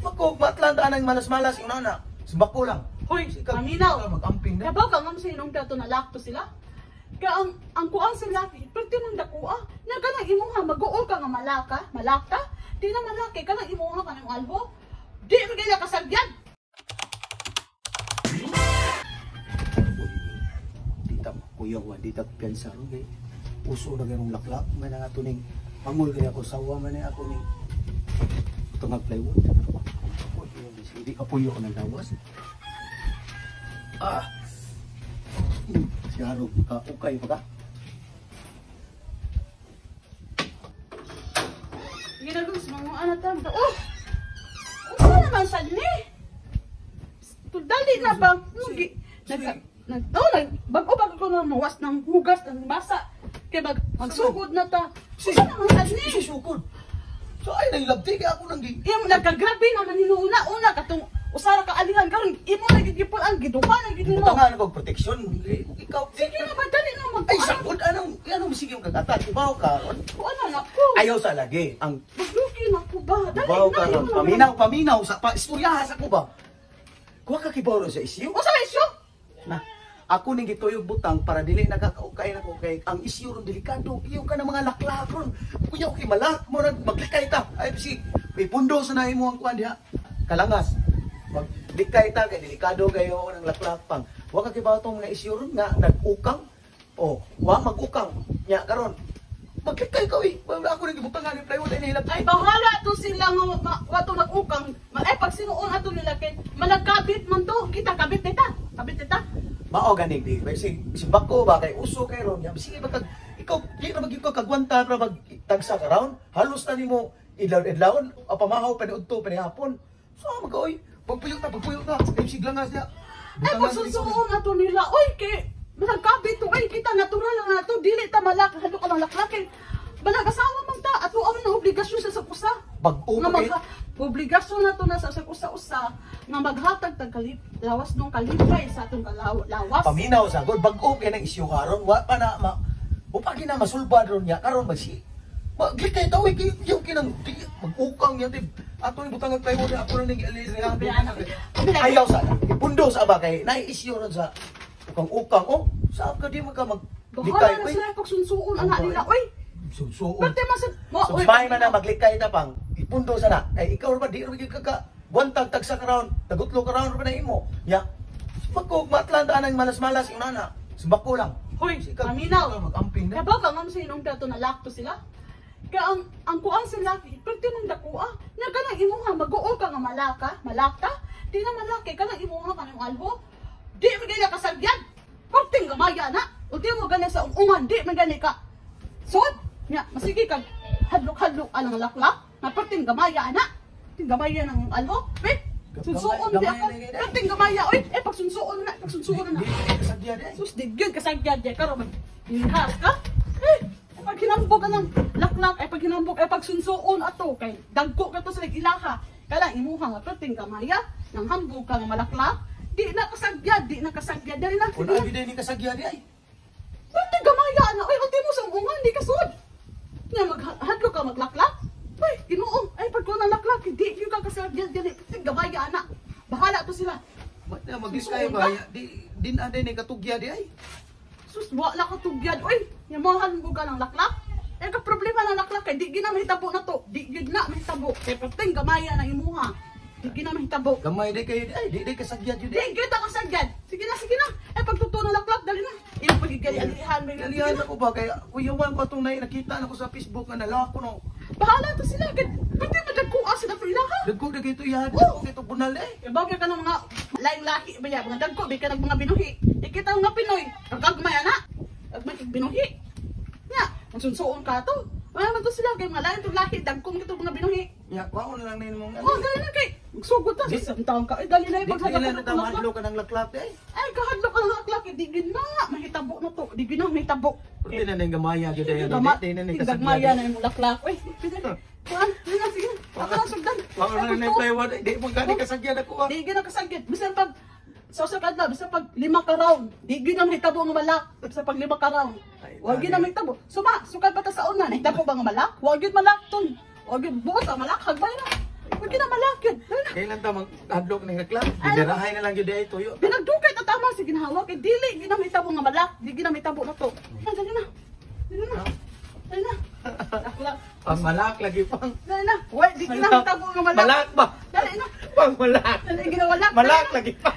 Mako matlanta anang malas-malas yung nana. Sibako lang. Hoy, Ikaw- paminaw. ikaw Mag-amping na. Kabaw ka nga sa inong dato na lakto sila. Kaya ang kuang sila, pwede mong dakuha. Nga ka nang imuha, mag-uol ka nga malaka, malaka. Di na malaki ka nang imuha ka ng albo. Di mo gaya kasagyan. Dita kuya ko, dita ko piyansa ron kay uso na kayong laklak. May nga ato ning pangul kaya ako sawa man ako ning tungag plywood. Hindi ka puyo ko ng lawas. Ah. Si Harog, ka ukay pa ka. Ginagos mga anak ta. Oh! Unsa naman sa ni? Dali na ba? Nag nag nag oh, nag bago pa ko na mawas ng hugas ng basa. Kay mag magsugod na ta. Unsa naman sa ni? Si sukod. So ay nang labti kay ako nang gi. Imo nagkagrabe naman hinuuna una katong usara ka alihan karon imo na gid gipon ang giduha na gid nimo. Butangan ko protection. Ikaw Sige na ba dali na mag Ay sakod anong anong sige kag atat ibaw ka ron. Kuan na nako. Ayaw sa lagi ang Magluki na ko ba? Dali ibaw na ka ron. imo na. Paminaw paminaw sa pa istoryaha sa ko ba. Kuha ka kibaw ron sa isyu. Usa isyo? Na ako ning gituyog butang para dili nakakaukay na ko kay ang isyu ron delikado. Iyo ka na mga laklak ron. Kuya okay malak mo ron maglikay ta. Ay si may pundo sa naimo ang kuan diha. Kalangas. Maglikay ta kay delikado kayo ng laklak pang. Wa ka kibaw tong mga isyu ron nga nag-ukang. O, wa mag-ukang. Nya karon. Maglikay ka oy. Ako ning gibutangan ni plywood ay nahilap. Ay bahala to sila nga wato nag-ukang. Ay pag sinuon ato nila kay malagkabit man to. Kita kabit nita. Kabit nita. Mao gani di ba si si bako ba kay uso kay ron nya sige ba kag ikaw di ra magyud ka kagwanta para mag tagsa ka round halos na nimo idlaw idlawon pamahaw pa ni udto pa ni hapon so magaoy pagpuyo ta kay sigla nga siya. Ay pag susuon ato nila. Oy kay malagkabit to. Ay kita natural lang ato dili ta malak halo ka malaklak kay balag asawa man ta ato ang na obligasyon sa usa. Bag-o Nga pa kay magha obligasyon na to na sa usa-usa nga maghatag tag kalip lawas nung kalipay sa atong lawas. Paminaw sa god bag-o kay nang isyu karon wa pa na ma wa pa gina masulbad ron nya karon magsi maglikay ta oy kay yung kinang mag-ukang nya tib ato ni butang plywood ako na ning gialis niya. Ayaw sa ipundo sa ba kay naay isyu ron sa ukang-ukang oh saan ka di man ka mag Bahala likay na oy sila pagsunsuon ana nila. Oy, susuon pwede man sa so bahay man na maglikay ta pang ipundo sa na kay ikaw ra ba di ra gyud ka ka buntag tagsa ka round tagutlo ka round ra ba na imo nya magko matlanta anang malas-malas yung nana sibako lang. Hoy, Ikaw- paminaw. ikaw Mag-amping na. Kabaw ka nga sa inong dato na lakto sila. Kaya ang kuang sila, pwede mong dakuha. Nga ka nang imuha, mag-uol ka nga malaka, malaka. Di na malaki ka nang imuha ka ng albo. Di mo gaya kasagyan. Perting gamaya na. O di mo gani sa ungan, di mo gani ka. Sod, nga, masige ka. Hadlok-hadlok anang laklak. Nga perting gamaya na. Perting gamaya ng albo. Eh, sunsuon di Gamaya ako. na gid, eh. Perting gamaya. Oy, eh, pagsunsuon na, pagsunsuon na. Di di kasagya di ay. Sus, di gyud kasagyad di karon mag ihas ka. Eh, pag hinambog ka ng laklak, ay pag hinambog, ay pag sunsuon ato kay dagko ka to sa ilaha. Kala imuha nga perting kamaya nang hambog ka nga malaklak, di na kasagyad, di na kasagyad dali na. Wala gyud ni kasagya di ay. Perting gamaya na, oy ultimo sa ungan di kasud. Nga maghadlo ka maglaklak. Uy, Ginoo, ay pag ko na laklak, di gyud ka kasagyad dali perting gamaya na. Bahala to sila. Na maglikay ba di din aday ni katugya di ay. Sus, wala ka tugyad. Uy, yamahan mo ka ng laklak. Eh, ka problema ng laklak kay di gina mahitabo na to. Di gyud na mahitabo. Kay perting gamaya na imuha. Di gina mahitabo. Gamay di kay di ay di di kasagya jud Di gyud ta kasagyad. Sige na, sige na. Eh pagtuto ng laklak dali na. Imo pagigali-alihan may Dalihan ako ba kay kuyawan ko atong nay nakita na ko sa Facebook nga nalako no. Bahala to sila. Kay pwede madagkuha sila to ilaha. Dagko na kay tuya, dagko kay to bunal eh. Kay bagay ka ng mga laing lahi ba ya, mga dagko bi ka ng mga binuhi. Ikita nga Pinoy, kagagmay ana. Kagmay kag binuhi. Nya, magsunsuon ka to. Wala man to sila kay mga lain tong lahi, dagko man kito mga binuhi. Nya, kuwaon na lang nimo Oh, dali na kay. Magsugod ta sa taon ka. Ay, dali na Di yung di lang na paghadlok ka ng mahadlo ka ng laklak eh. Ay, kahadlok ka ng laklak. Di gid na mahitabo na to. Di gid na mahitabo. Di na ning gamaya gyud ay. Di na ning Gagmaya na yung laklak. Uy, pwede. Kuan, dali na sige. Ako na sugdan. Kuwaon na ning plywood di mo gani kasagyan ako. Ah. Di gid na kasagyad. Bisan pag sa usa ka adlaw, bisan pag 5 ka round, di gid na mahitabo nga malak. Bisan pag 5 ka round. Ay, Wa gid na mahitabo. Suma, sukad pa ta sa una, nahitabo ba nga malak? Wa gid malak ton. Wa gid buot ang malak, hagbay na. Wa gid na malak yun. Dali na. Kailan ta mag-hadlok ng laklak? Dinarahay na lang gyud ay tuyo. Binagdukay ta tama si ginhawa kay dili ginamita mo nga malak, di ginamita mo na to. Dali na. Dali na. Dali na. Laklak. Pang malak lagi pang. Dali na. Wait, di ginamita mo nga malak. Malak ba? Dali na. Pang malak. Dali ginawalak. Malak lagi pa.